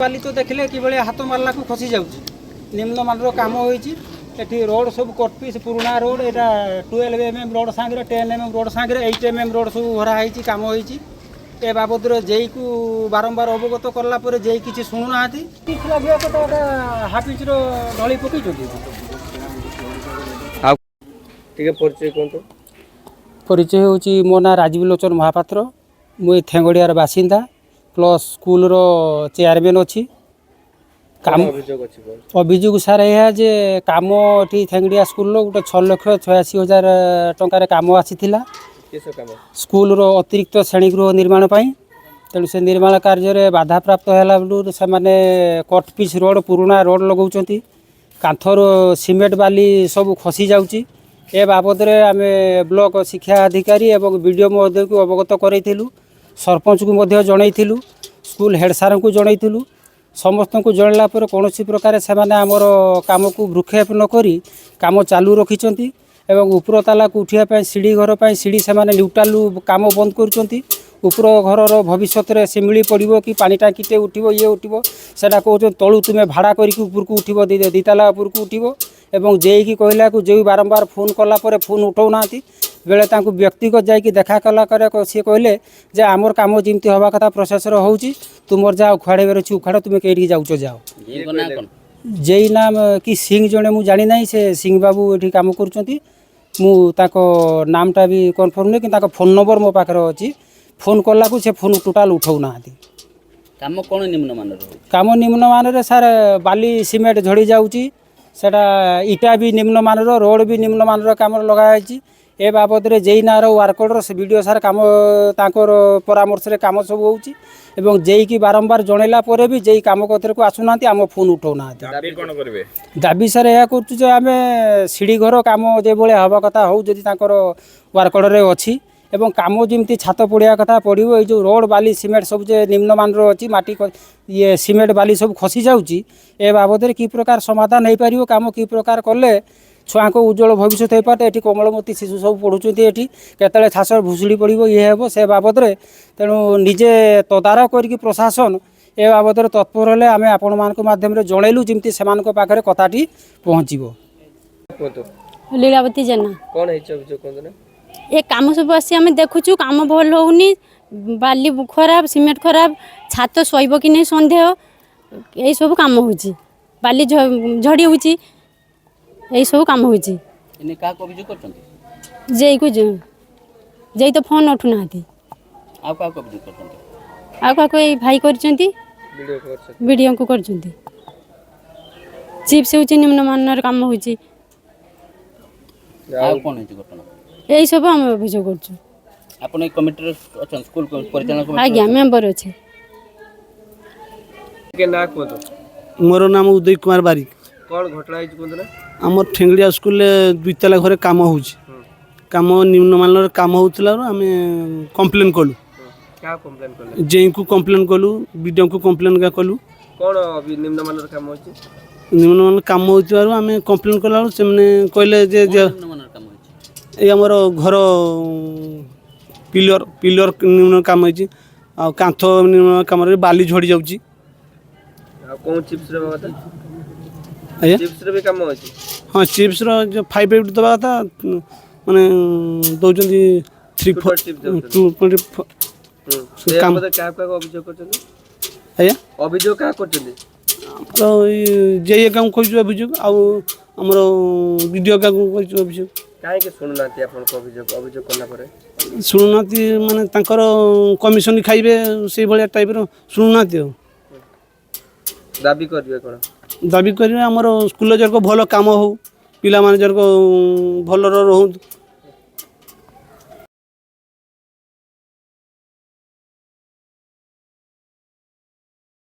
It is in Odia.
ବାଲି ତ ଦେଖିଲେ କିଭଳି ହାତ ମାରିଲାକୁ ଖସି ଯାଉଛି। ନିମ୍ନମାନର କାମ ହୋଇଛି ଏଠି। ରୋଡ଼ ସବୁ କଟପିସ୍, ପୁରୁଣା ରୋଡ଼। ଏଇଟା 12 ଏମ୍ ଏମ୍ ରୋଡ଼ ସାଙ୍ଗରେ, 10 ଏମ୍ ଏମ୍ ରୋଡ଼ ସାଙ୍ଗରେ 8 ଏମ୍ ଏମ୍ ରୋଡ଼ ସବୁ ଭରା ହେଇଛି, କାମ ହେଇଛି। ଏ ବାବଦରେ ଜେଇକୁ ବାରମ୍ବାର ଅବଗତ କଲା ପରେ ଜେଇ କିଛି ଶୁଣୁନାହାନ୍ତି। ଲାଗିବା କଥା, ଏଟା ହାଫ୍ ଇଞ୍ଚର ଢଳି ପକେଇଛନ୍ତି। ଆଉ ଟିକେ ପରିଚୟ କୁହନ୍ତୁ। ପରିଚୟ ହେଉଛି, ମୋ ନାଁ ରାଜୀବ ଲୋଚନ ମହାପାତ୍ର। ମୁଁ ଏ ଥେଙ୍ଗଡ଼ିଆର ବାସିନ୍ଦା, ପ୍ଲସ୍ ସ୍କୁଲର ଚେୟାରମ୍ୟାନ୍ ଅଛି। କାମ କାମ ଅଭିଯୋଗ ଅଛି କୁହନ୍ତୁ। ଅଭିଯୋଗ ସାର୍ ଏହା ଯେ କାମ ଏଠି ଥେଙ୍ଗଡ଼ିଆ ସ୍କୁଲର ଗୋଟେ 6,86,000 ଟଙ୍କାରେ କାମ ଆସିଥିଲା। କିସ କାମ? ସ୍କୁଲର ଅତିରିକ୍ତ ଶ୍ରେଣୀଗୃହ ନିର୍ମାଣ ପାଇଁ। ତେଣୁ ସେ ନିର୍ମାଣ କାର୍ଯ୍ୟରେ ବାଧାପ୍ରାପ୍ତ ହେଲା ବେଳୁ ସେମାନେ କଟ୍ ପିସ୍ ରୋଡ଼, ପୁରୁଣା ରୋଡ଼ ଲଗାଉଛନ୍ତି। କାନ୍ଥରୁ ସିମେଣ୍ଟ ବାଲି ସବୁ ଖସି ଯାଉଛି। ଏ ବାବଦରେ ଆମେ ବ୍ଲକ ଶିକ୍ଷା ଅଧିକାରୀ ଏବଂ ବି ଡ଼ି ଓ ମହୋଦୟକୁ ଅବଗତ କରାଇଥିଲୁ, ସରପଞ୍ଚକୁ ମଧ୍ୟ ଜଣାଇଥିଲୁ, ସ୍କୁଲ ହେଡ଼ ସାର୍ଙ୍କୁ ଜଣାଇଥିଲୁ। ସମସ୍ତଙ୍କୁ ଜଣାଇଲା ପରେ କୌଣସି ପ୍ରକାର ସେମାନେ ଆମର କାମକୁ ଭ୍ରୂକ୍ଷେପ ନ କରି କାମ ଚାଲୁ ରଖିଛନ୍ତି ଏବଂ ଉପର ତାଲାକୁ ଉଠିବା ପାଇଁ, ସିଢ଼ି ଘର ପାଇଁ ସିଢ଼ି ସେମାନେ ନ୍ୟୁଟ୍ରାଲରୁ କାମ ବନ୍ଦ କରୁଛନ୍ତି। ଉପର ଘରର ଭବିଷ୍ୟତରେ ଶିମିଳି ପଡ଼ିବ କି ପାଣି ଟାଙ୍କିଟେ ଉଠିବ, ଇଏ ଉଠିବ, ସେଇଟା କହୁଛନ୍ତି ତଳୁ ତୁମେ ଭାଡ଼ା କରିକି ଉପରକୁ ଉଠିବ, ଦୁଇତାଲା ଉପରକୁ ଉଠିବ। ଏବଂ ଜେଇକି କହିଲାକୁ ଜେଇ ବାରମ୍ବାର ଫୋନ୍ କଲା ପରେ ଫୋନ୍ ଉଠାଉନାହାନ୍ତି। ବେଳେ ତାଙ୍କୁ ବ୍ୟକ୍ତିଗତ ଯାଇକି ଦେଖା କଲା ପରେ ସିଏ କହିଲେ ଯେ ଆମର କାମ ଯେମିତି ହେବା କଥା ପ୍ରୋସେସର ହେଉଛି, ତୁମର ଯାହା ଉଖାଡ଼ିବାର ଅଛି ଉଖାଡ଼, ତୁମେ କେଇଠିକି ଯାଉଛ ଯାଅ। ଜେଇ ନାମ କି ସିଂ ଜଣେ, ମୁଁ ଜାଣିନାହିଁ। ସେ ସିଂ ବାବୁ ଏଠି କାମ କରୁଛନ୍ତି। ମୁଁ ତାଙ୍କ ନାମଟା ବି କନଫର୍ମ ନୁହେଁ, କିନ୍ତୁ ତାଙ୍କ ଫୋନ୍ ନମ୍ବର ମୋ ପାଖରେ ଅଛି। ଫୋନ୍ କଲାକୁ ସେ ଫୋନ୍ ଟୋଟାଲ୍ ଉଠାଉନାହାନ୍ତି। କାମ କ'ଣ ନିମ୍ନମାନର ହେଉଛି? କାମ ନିମ୍ନମାନରେ ସାର୍, ବାଲି ସିମେଣ୍ଟ ଝଡ଼ି ଯାଉଛି। ସେଟା ଇଟା ବି ନିମ୍ନମାନର, ରୋଡ଼ ବି ନିମ୍ନମାନର କାମରେ ଲଗାଯାଇଛି। ଏ ବାବଦରେ ଜେଇ ନାଁର ୱାର୍କ ଅର୍ଡ଼ର, ସେ ବି ଡ଼ି ଓ ସାର୍ କାମ, ତାଙ୍କର ପରାମର୍ଶରେ କାମ ସବୁ ହେଉଛି ଏବଂ ଜେଇକି ବାରମ୍ବାର ଜଣାଇଲା ପରେ ବି ଜେଇ କାମ କତିରକୁ ଆସୁନାହାନ୍ତି, ଆମ ଫୋନ୍ ଉଠାଉନାହାନ୍ତି। ଦାବି କ'ଣ କରିବେ? ଦାବି ସାର୍ ଏହା କରୁଛୁ ଯେ ଆମେ ସିଢ଼ି ଘର କାମ ଯେଭଳିଆ ହେବା କଥା ହେଉ, ଯଦି ତାଙ୍କର ୱାର୍କ ଅର୍ଡ଼ରରେ ଅଛି ଏବଂ କାମ ଯେମିତି ଛାତ ପଡ଼ିବା କଥା ପଡ଼ିବ। ଏଇ ଯେଉଁ ରୋଡ଼ ବାଲି ସିମେଣ୍ଟ ସବୁ ଯେ ନିମ୍ନମାନର ଅଛି, ମାଟି ଇଏ ସିମେଣ୍ଟ ବାଲି ସବୁ ଖସି ଯାଉଛି, ଏ ବାବଦରେ କି ପ୍ରକାର ସମାଧାନ ହେଇପାରିବ, କାମ କି ପ୍ରକାର କଲେ ଛୁଆଙ୍କ ଉଜ୍ଜଳ ଭବିଷ୍ୟତ ହେଇପାରେ। ଏଠି କୋମଳମତି ଶିଶୁ ସବୁ ପଢ଼ୁଛନ୍ତି। ଏଠି କେତେବେଳେ ଛାତ ଭୁଷୁଡ଼ି ପଡ଼ିବ, ଇଏ ହେବ, ସେ ବାବଦରେ ତେଣୁ ନିଜେ ତଦାରଖ କରିକି ପ୍ରଶାସନ ଏ ବାବଦରେ ତତ୍ପର ହେଲେ ଆମେ ଆପଣମାନଙ୍କ ମାଧ୍ୟମରେ ଜଣେଇଲୁ, ଯେମିତି ସେମାନଙ୍କ ପାଖରେ କଥାଟି ପହଞ୍ଚିବ। କୁହନ୍ତୁ। ଲୀଳାବତୀ ଜେନା। କ'ଣ ହେଇଛି ଅଭିଯୋଗ କୁହନ୍ତୁ ନା। ଏ କାମ ସବୁ ଆସି ଆମେ ଦେଖୁଛୁ, କାମ ଭଲ ହେଉନି। ବାଲି ଖରାପ, ସିମେଣ୍ଟ ଖରାପ, ଛାତ ସହିବ କି ନାହିଁ ସନ୍ଦେହ। ଏଇସବୁ କାମ ହେଉଛି, ବାଲି ଝଡ଼ି ହେଉଛି, ଏଇସବୁ କାମ ହେଉଛି। ଏନେ କାହାକୁ ଅଭିଯୋଗ କରିଛନ୍ତି? ଜେଇକୁ। ଜେଇ ତ ଫୋନ୍ ଉଠୁନାହାନ୍ତି। ଆଉ କାହାକୁ ଅଭିଯୋଗ କରିଛନ୍ତି? ଆଉ କାହାକୁ, ଏଇ ଭାଇ କରିଛନ୍ତି। ଭିଡ଼ିଓ କରିଛନ୍ତି। ବିଡ଼ିଓଙ୍କୁ କରିଛନ୍ତି। ଚିପ୍ସ ହେଉଛି, ନିମ୍ନମାନର କାମ ହେଉଛି। ଆଉ କ'ଣ ହେଇଛି ଘଟଣା? ଏଇସବୁ ଆମେ ଅଭିଯୋଗ କରୁଛୁ। ଆପଣ ଏଇ କମିଟିରେ ଅଛନ୍ତି, ସ୍କୁଲ ପରିଚାଳନା କମିଟି? ଆଜ୍ଞା, ମେମ୍ବର ଅଛି। ଟିକେ ନାଁ କୁହନ୍ତୁ। ମୋର ନାମ ଉଦୟ କୁମାର ବାରିକ। କ'ଣ ଘଟଣା ହେଇଛି କୁହନ୍ତୁ ନା। ଆମର ଠେଙ୍ଗଡ଼ିଆ ସ୍କୁଲରେ ଦୁଇତାଲା ଘରେ କାମ ହେଉଛି। କାମ ନିମ୍ନମାନର କାମ ହେଉଥିଲାରୁ ଆମେ କମ୍ପ୍ଲେନ୍ କଲୁ। କାହା କମ୍ପ୍ଲେନ୍ କଲେ? ଜେଇଙ୍କୁ କମ୍ପ୍ଲେନ୍ କଲୁ, ବିଡ଼ିଓଙ୍କୁ କମ୍ପ୍ଲେନ୍ କଲୁ। କ'ଣ ନିମ୍ନମାନର କାମ ହେଇଛି? ନିମ୍ନମାନର କାମ ହେଉଥିବାରୁ ଆମେ କମ୍ପ୍ଲେନ୍ କଲାବେଳକୁ ସେମାନେ କହିଲେ ଯେ ନିମ୍ନମାନର କାମ ହେଇଛି? ଏଇ ଆମର ଘର ପିଲର ନିମ୍ନ କାମ ହେଇଛି ଆଉ କାନ୍ଥ ନିମ୍ନ କାମରେ ବାଲି ଝଡ଼ି ଯାଉଛି। ଆଉ କେଉଁ ଚିପ୍ସ ଦେବା କଥା? ଆଜ୍ଞା? ଚିପ୍ସର ବି କାମ ଅଛି? ହଁ, ଚିପ୍ସର ଯେଉଁ 5 8 ଦେବା କଥା, ମାନେ ଦେଉଛନ୍ତି ଥ୍ରୀ ଛୋଟ ଫୋର୍ ଚିପ୍ସ ଦେଉଛନ୍ତି। 2.4। ସେ ସେ କାମ- ବାବଦରେ କାହାକୁ କାହାକୁ ଅଭିଯୋଗ କରିଛନ୍ତି? ଆଜ୍ଞା? ଅଭିଯୋଗ କାହା କରିଛନ୍ତି? ଆମର ଏଇ ଜେଇ ଏକାଙ୍କୁ କହିଛୁ ଅଭିଯୋଗ, ଆଉ ଆମର ବିଡ଼ିଓ ଏକାଙ୍କୁ କହିଛୁ ଅଭିଯୋଗ। କାହିଁକି ଶୁଣୁନାହାନ୍ତି ଆପଣଙ୍କ ଅଭିଯୋଗ, ଅଭିଯୋଗ କଲା ପରେ? ଶୁଣୁନାହାନ୍ତି ମାନେ ତାଙ୍କର କମିଶନ ଖାଇବେ, ସେଇଭଳିଆ ଟାଇପ୍ର ଶୁଣୁନାହାନ୍ତି। ଆଉ ଦାବି କରିବେ କ'ଣ? ଦାବି କରିବେ, ଆମର ସ୍କୁଲରେ ଯେରକ ଭଲ କାମ ହଉ, ପିଲାମାନେ ଯେରକ ଭଲରେ ରହନ୍ତୁ।